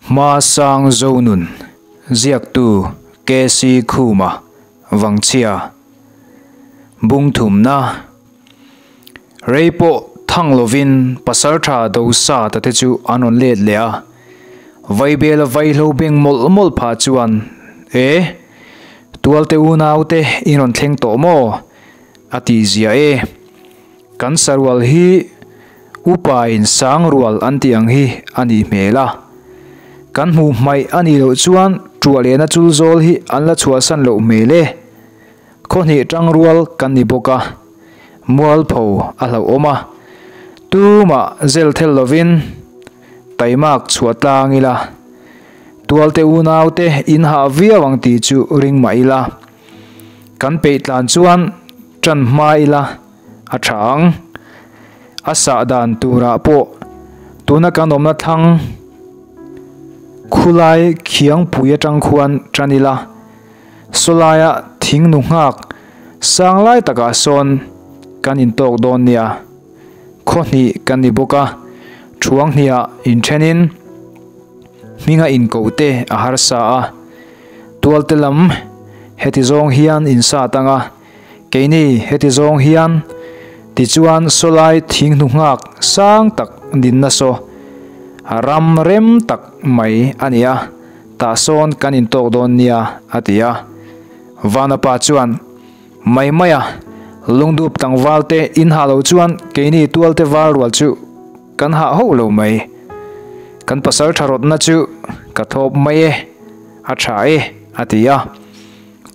Hma Sang Zonun, Ziaktu KC Khuma, Vangchhia, Bung thumna, Rei pawh thang lovin Pasaltha Dosa ta te chu an rawn let leh a, Vaibel a vaihlo beng mawlh mawlh phah chuan, E! Tualte unaute in rawn thleng tawh maw? a ti zia e. Kan sarual hi upa in sang rual an tih ang hi a nih hmel a. Kan hmuh hmaih a nih loh chuan ṭuah lehna chul zawl hi an la chhuahsan loh hmel e. Khawhnih ṭang rual kan ni bawk a, mualpho a hlauhawm a. Tumah zel thel lovin taimak chhuah tlang ila, tualte unaute in hah viau ang tih chu ring mah ila. Kan peih tlan chuan ṭan hma ila a ṭha ang. A sah dan turah pawh tuna kan awmna thlang khulai khiangpui aṭang khuan ṭan ila, sawlaia thing nu nghak sang lai takah sawn kan intawk dawn nia. Khaw hnih kan ni bawk a, thuang hniah inthenin hminga inkoh te a harsa a. Tualte lam heti zawng hian in sat ang a, keini heti zawng hian tichuan sawlai thing hnu nghak sang tak dinna saw ram rem tak mai a ni a, tah sawn kan intawk dawn nia a ti a. Vanapa chuan mai mai a, lungdup tlangval te in hah lo chuan keini tualte val rual chu kan hah hauh lo mai. Kan pasal tha rawtna chu ka thawp mai e. A tha e, a ti a.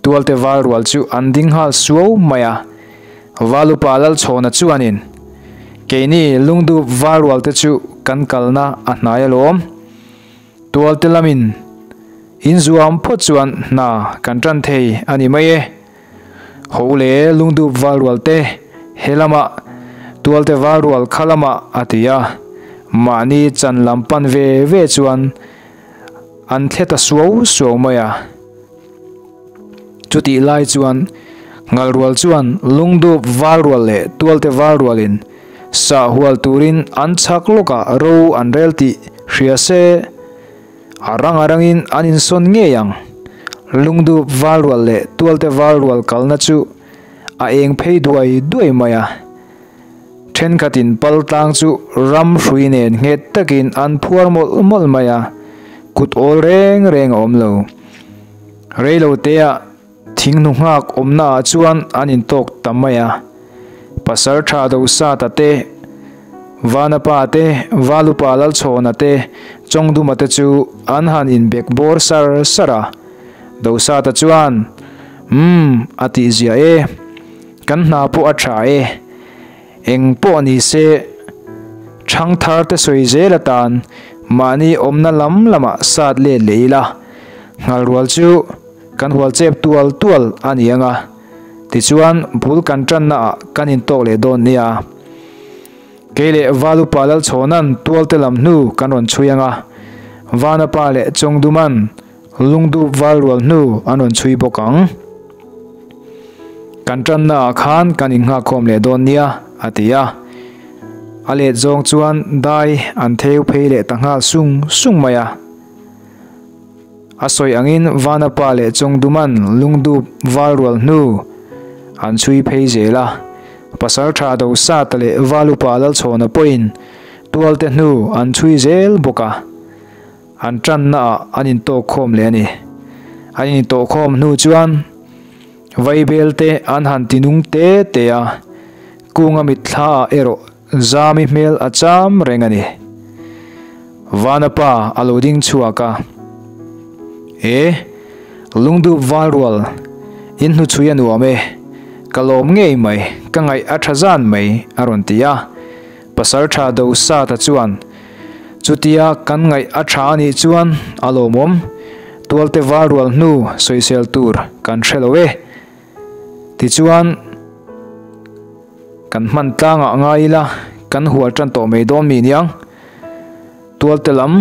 Tualte val rual chu an ding nghal suau mai a. Valupa Lalchhawna chuanin, Keini lungdup val rualte chu kan kalna a hnai alawm. Tualte lamin inzuam phawt chuan hna kan tan thei a ni mai e. Ho le lungdup val rualte he lamah, tualte val rual kha lamah, a ti a. Mahni chan lam pan ve ve chuan An thle ta suau suau mai a. Chutih lai chuan Ngalrual chuan lungdup valrual leh tualte valrualin sahhual turin an chhak lawkah ro an rel tih hria se, a rang a rangin an insawn ngei ang. Lungdup valrual leh tualte valrual kalna chu a eng phei duai duai mai a. Thenkhatin pal tlang chu ram hrui nen nghet takin an phuar mawlh mawlh mai a, kut awl reng reng a awm lo. Reilo tea thing hnu nghak awmna ah chuan an intawk ta mai a. Pasal tha Dosata te, Vanapa te, Valupa Lalchhawna te, Chawngduma te chu an han inbek bawr sar sar a. Dosata chuan, Umm, a tihzia e. Kan hna pawh a tha e. Eng pawh ni se, thangthar te sawi zel atan mahni awmna lam lamah sat let leh ila, nghalrual chu kan hual chep tual tual a ni ang a, tichuan bul kan tanna ah kan intawk leh dawn nia. Kei leh Valupa Lalchhawnan tualte lam hnu kan rawn chhui ang a, Vanapa leh Chawngduman Lungdup valrual hnu an rawn chhui bawk ang. Kan tanna ah khan kan innghakkhawm leh dawn nia, a ti a. A let zawng chuan dai an theu phei leh ta nghal sung sung mai a. A sawi angin Vanapa leh Chawngduman lungdup valrual hnu an chhui phei zel a. Pasaltha Dosata leh Valupa Lalchhawna pawhin tualte hnu an chhui zel bawk a. An tanna ah an intawk khawm leh a ni. An intawh khawm hnu chuan Vaibel te an han ti nung te te a, kunga mitthla ah erawh Zami hmel a cham reng a ni. Vanapa a lo ding chhuak a, E, lungdup valrual, in hnuchhui a nuam e, ka lawm ngei mai, ka ngaih a tha zan mai, a rawn ti a. Pasaltha Dosata chuan, Chutia kan ngaih a tha a nih chuan a lawmawm, tualte val rual hnu sawisel tur kan hre lo e. Tichuan, kan hman tlangah ngai ila kan hual tan tawh mai dawn mi niang. Tualte lam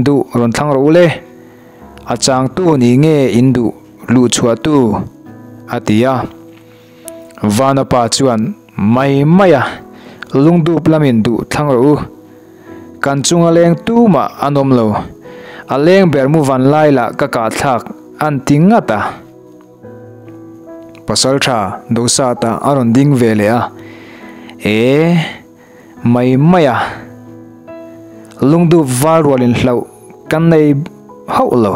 duh rawn thlang rawh u le, a changtu ni nge in duh luhchhuahtu? a ti a. Vana pa chuan, Mai mai a, lungdup lamin duh thlang rawh u. Kan chunga leng tumah an awm lo. A leng ber mu van lai lah ka kah thlak an ti ngat a. Pasaltha Dosata a rawn ding ve leh a, E, mai mai a, lungdup val rualin hlauh kan nei hauh lo.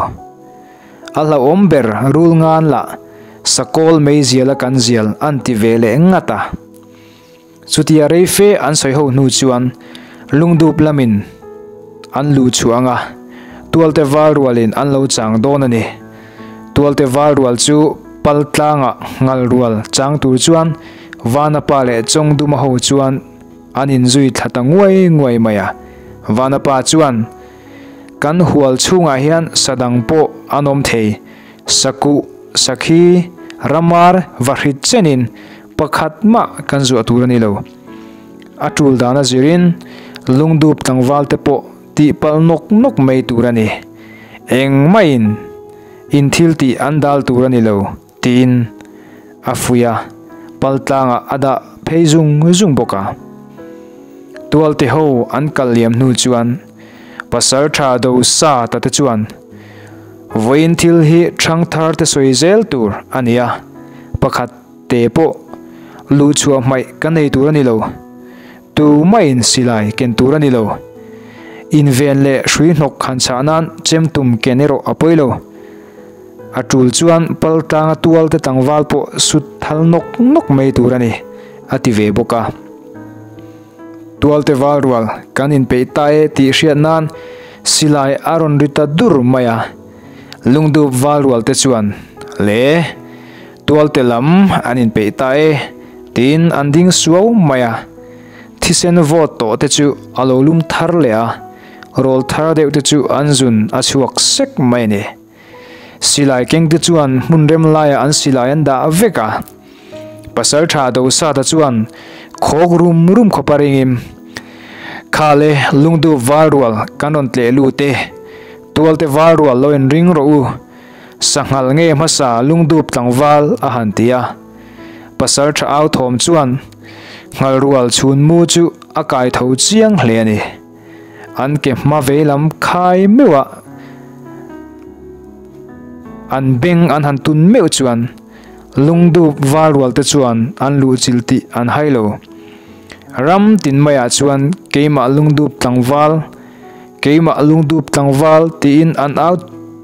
A hlauhawm ber rul ngan lah sakawl meizial a kan zial an ti ve leh ngat a. Chutia rei fe an sawi ho hnu chuan lungdup lamin an luh chhuah ang a, tualte val rualin an lo chang dawn a ni. Tualte val rual chu pal tlanga nghal rual chang tur chuan Vanapa leh Chawngduma ho chuan an inzui thla ta nguai nguai mai a. Vanapa chuan, Kan hual chhungah hian sadang pawh an awm thei, sakuh, sakhi, ramar, vahrit chenin Pakhat mah kan zuah tur a ni lo. A tul dan a zirin lungdup tlangval te pawh tih palh nawk nawk mai tur a ni. Engmahin in thil tih an dal tur a ni lo tiin a fuih a, pal tlangah a dah phei zung zung bawk a. Tualte ho an kal liam hnu chuan pasal tha do sa ta te chuan vawiin thil hi thangthar te sawi zel tur a ni a, pakhat Te pawh luh chhuah hmaih ka nei tur a ni lo. Tu maiin silai ken tur a ni lo. Inven leh hrui hnawk han chhah nan chem tum ken erawh a pawi lo. A tul chuan pal tlanga tual te tlangval pawh sut thal nawk nawk mai tur a ni, a ti ve bawk a. Tualte val rual kan inpeih ta e tih hriat nan silai a rawn ri ta dur mai a. Lungdup val rual te chuan, Le! Tualte lam an inpeih ta e, tiin an ding suau mai a. Thisen vawt tawh te chu a lo lum thar leh a, rawl thar deuh te chu an zun a chhuak sek mai a ni. Silai keng te chuan hmun rem laiah an silai an dah vek a. Pasaltha Dosata chuan khawk rum rum khawp a ringim, Khale lungdup val rual kan rawn tleh lut e, tualte val rual lo inring rawh u, Sanghal nge hmasa lungdup tlangval a han ti a. Pasal tha au thawm chuan nghalrual chhun mu chu a kai tho chiang hle a ni. An ke hma vei lam khai meuh a, an beng an han tun meuh chuan lungdup valrual te chuan an luhchilh tih an hai lo. Ram tin maiah chuan keimah lungdup tlangval Keimah lungdup tlangval tiin an au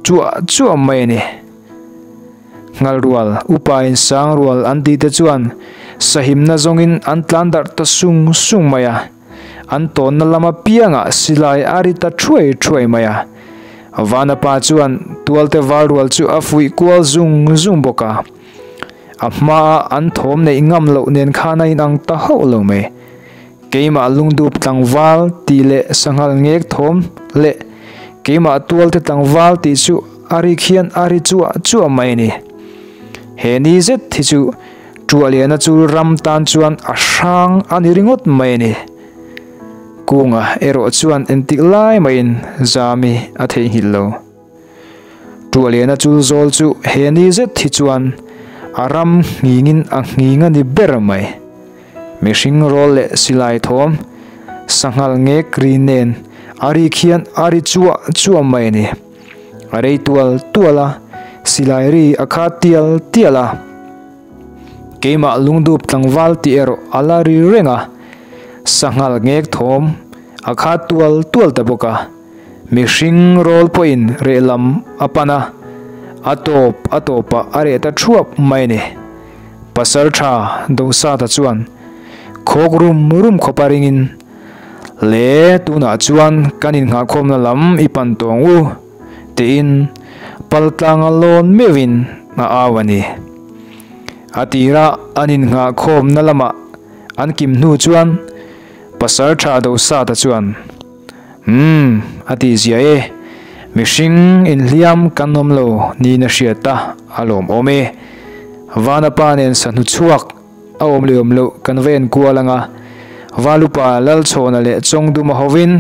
chuah chuah mai a ni. Nghalrual, upain sangrual an tih te chuan sahimna zawngin an tlan darh ta sung sung mai a. An tawnna lama piangah silai a ri ta thuai thuai mai a. Vanapa chuan tualte valrual chu a fuih kual zung zung bawk a. A hmaa an thawm neih ngam loh nen khan a inang ta hauh lo mai. Keimah lungdup tlangval tih leh sanghal ngek thawm leh keimah tualte tlangval tih chu a rik hian a ri chuah chuah mai a ni. He ni zet hi chu Tuahliana chu ram tan chuan a hrang a ni ringawt mai a ni. Kunga erawh chuan entik lai maiin Zami a theihnghilh lo. Tuahliana chul zawl chu he ni zet hi chuan a ram nghingin a nghing a ni ber mai. Mihring rawl leh silai thawm, sanghal ngek ri nen a rik hian a ri chuah chuah mai a ni. A rei tual tual a, silai ri a khat tial tial a. Keimah lungdup tlangval tih erawh a la ri reng a, sanghal ngek thawm a khat tual tual ta bawk a. Mihring rawl pawhin reh lam a pan a, a tawp a tawpah a reh ta thuap mai a ni. Pasal tha Dosata chuan khawk rum rum khawp a ringin, Le, tunah chuan kan innghahkhawmna lam i pan tawng u, tiin pal tlanga lawn meuhin a au a ni. A tira an innghahkhawmna lamah an kim hnu chuan Pasal tha Dosata chuan, Umm, a tih zia e. Mihring inhliam kan awm lo niin a hriat a, a lawmawm e. Vana pa nen sahnu chhuak a awm leh awm loh kan va enkual ang a, Valupa Lalchhawna leh Chawngduma hovin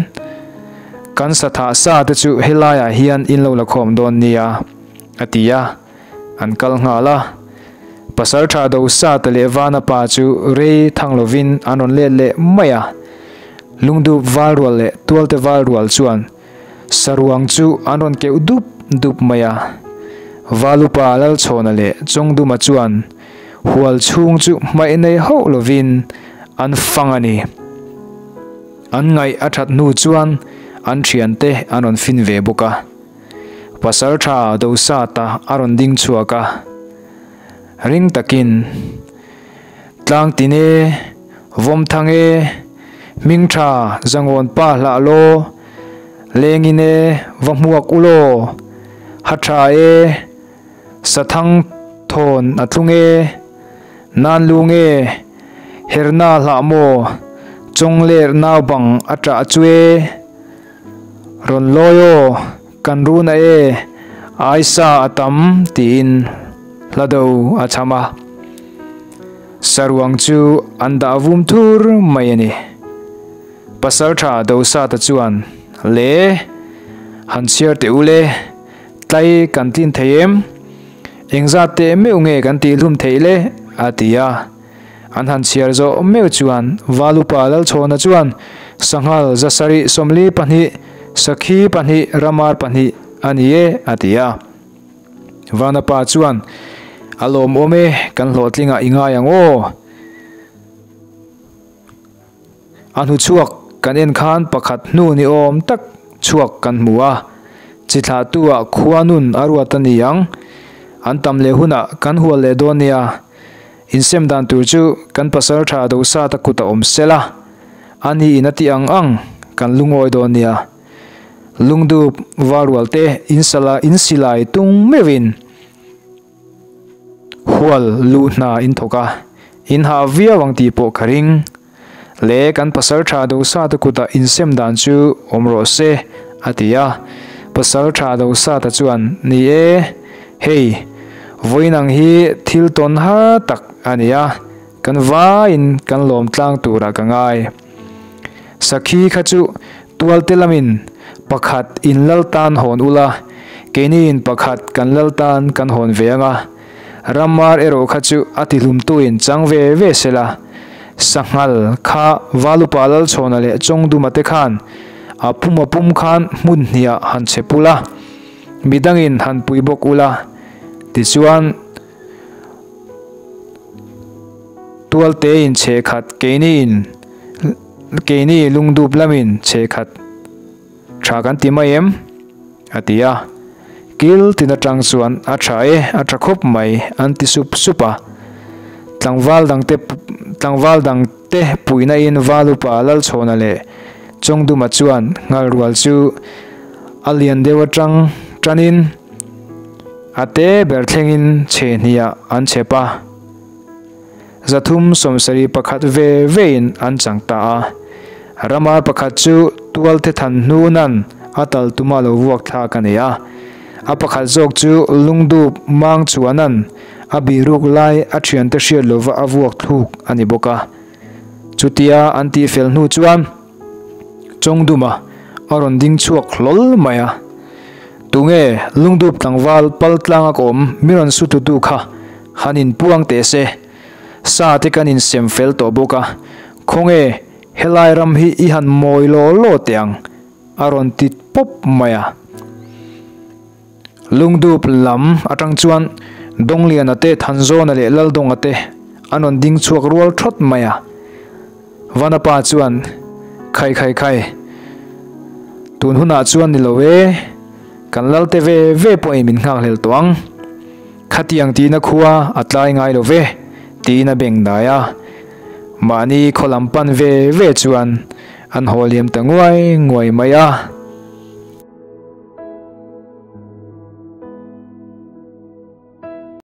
kan sathah sa te chu helaiah hian in lo la khawm dawn nia, a ti a, an kal nghal a. Pasalṭha Dosata leh Vanapa chu rei thang lovin an rawn let leh mai a. Lungdup valrual leh Tualte valrual chuan saruang chu an rawn keuh dup dup mai a. Valupa Lalchhawna leh Chawngduma chuan hual chhung chu hmaih nei hauh lovin an fang a ni. An ngaih a that hnu chuan an thiante an rawn fin ve bawk a. Pasaltha Dosata a rawn ding chhuak a, ring takin, Tlangtin e, Vawmthang e, Hmingtha Zangawn pa hlah law, Lengin e, va hmuak u law, Ha tha e, Sathang thawn a tlung e, Nan lung e, Herna hlah maw, Chawngler naubang a ṭah chu e, Rawn lawi aw, kan run a e, aisa a tam tiin hla do a cham a. Saruang chu an dah vum thur mai a ni. Pasalṭha Dosata chuan, Le, han chhiar teh u le, tlai kan tlin thei em? Engzat teh meuh nge kan tihhlum theih le? a ti a. An han chhiar zawh meuh chuan Valupa Lalchhawna chuan Sanghal zasarih 42, Sakhi pahnih, Ramar pahnih a ni e a ti a. Vanapa chuan A lawmawm e, kan hlawhtlingah i ngai ang aw. A hnu chhuak kan en khan pakhat hnu ni awm tak chhuak kan hmu a, chi thlahtu ah khua nun a ruat a ni ang. An tam leh hunah kan hual leh dawn nia. Insem dan tur chu kan pasal tha Dosata kut a awm sel a, a ni in a tih ang ang kan lungawi dawn nia. Lungdup valrual te insala insilai tung meuhin Hual luh hna in thawk a, in hah viau ang tih pawh ka ring. Le kan pasal tha Dosata kutah insem dan chu awm rawh se, a ti a. Pasal tha Dosata chuan, Ni e, hei, vawiin ang hi thil tawn har tak a ni a, kan vaiin kan lawm tlang turah ka ngai. Sakhi kha chu Tualte lamin pakhat in lal tan hawn ula, keiniin pakhat kan lal tan kan hawn ve ang a, Ramar erawh kha chu a tihlumtuin chang ve ve se la, Sanghal kha Valupa Lalchhawna leh Chawngduma te khan a pum a pum khan hmun hniah han chhe pul a, midangin han pui bawk ula, tichuan Tualtein chhe khat keiniin Keini lungdup lamin chhe khat tha kan ti mai em? a ti a. Kil tin atang chuan a tha e, a tha khawp mai an ti sup sup a. Tlangval dangte tlangval dangte puihna in Valupa Lalchhawna leh Chawngduma chuan Nghalrual chu a lian deuh atang tanin a te ber thlengin chhe hniah an chhep a. 371 ve vein an chang ta a. Ramar pakhat chu Tualte than hnunan a tal tuma lo vuak thlak a ni a. A pakhat zawk chu Lungdup mang chuanan a biruk lai a thiante hriat lova a vuak thluk a ni bawk a. Chutia an tihfel hnu chuan Chawngduma a rawn ding chhuak hlawl mai a. Tunge Lungdup tlangval pal tlanga ka awm mi rawn su tutu kha han inpuang teh se. Sa te kan insem fel tawh bawk a, khawnge helai ram hi i han mawi law law teh ang a rawn ti pawp mai a. Lungdup lam atang chuan Dawngliana te, Thanzawna leh Laldawnga te an rawn ding chhuak rual thawt mai a. Vanapa chuan, Khai khai khai, tun hunah chuan ni lo e, kan lalte ve ve pawhin min nghakhlel tawh ang. Khatiang tihna khua a tlai ngai lo ve, tiin a beng dai a. Mahni khaw lam pan ve ve chuan an haw liam ta nguai nguai mai a.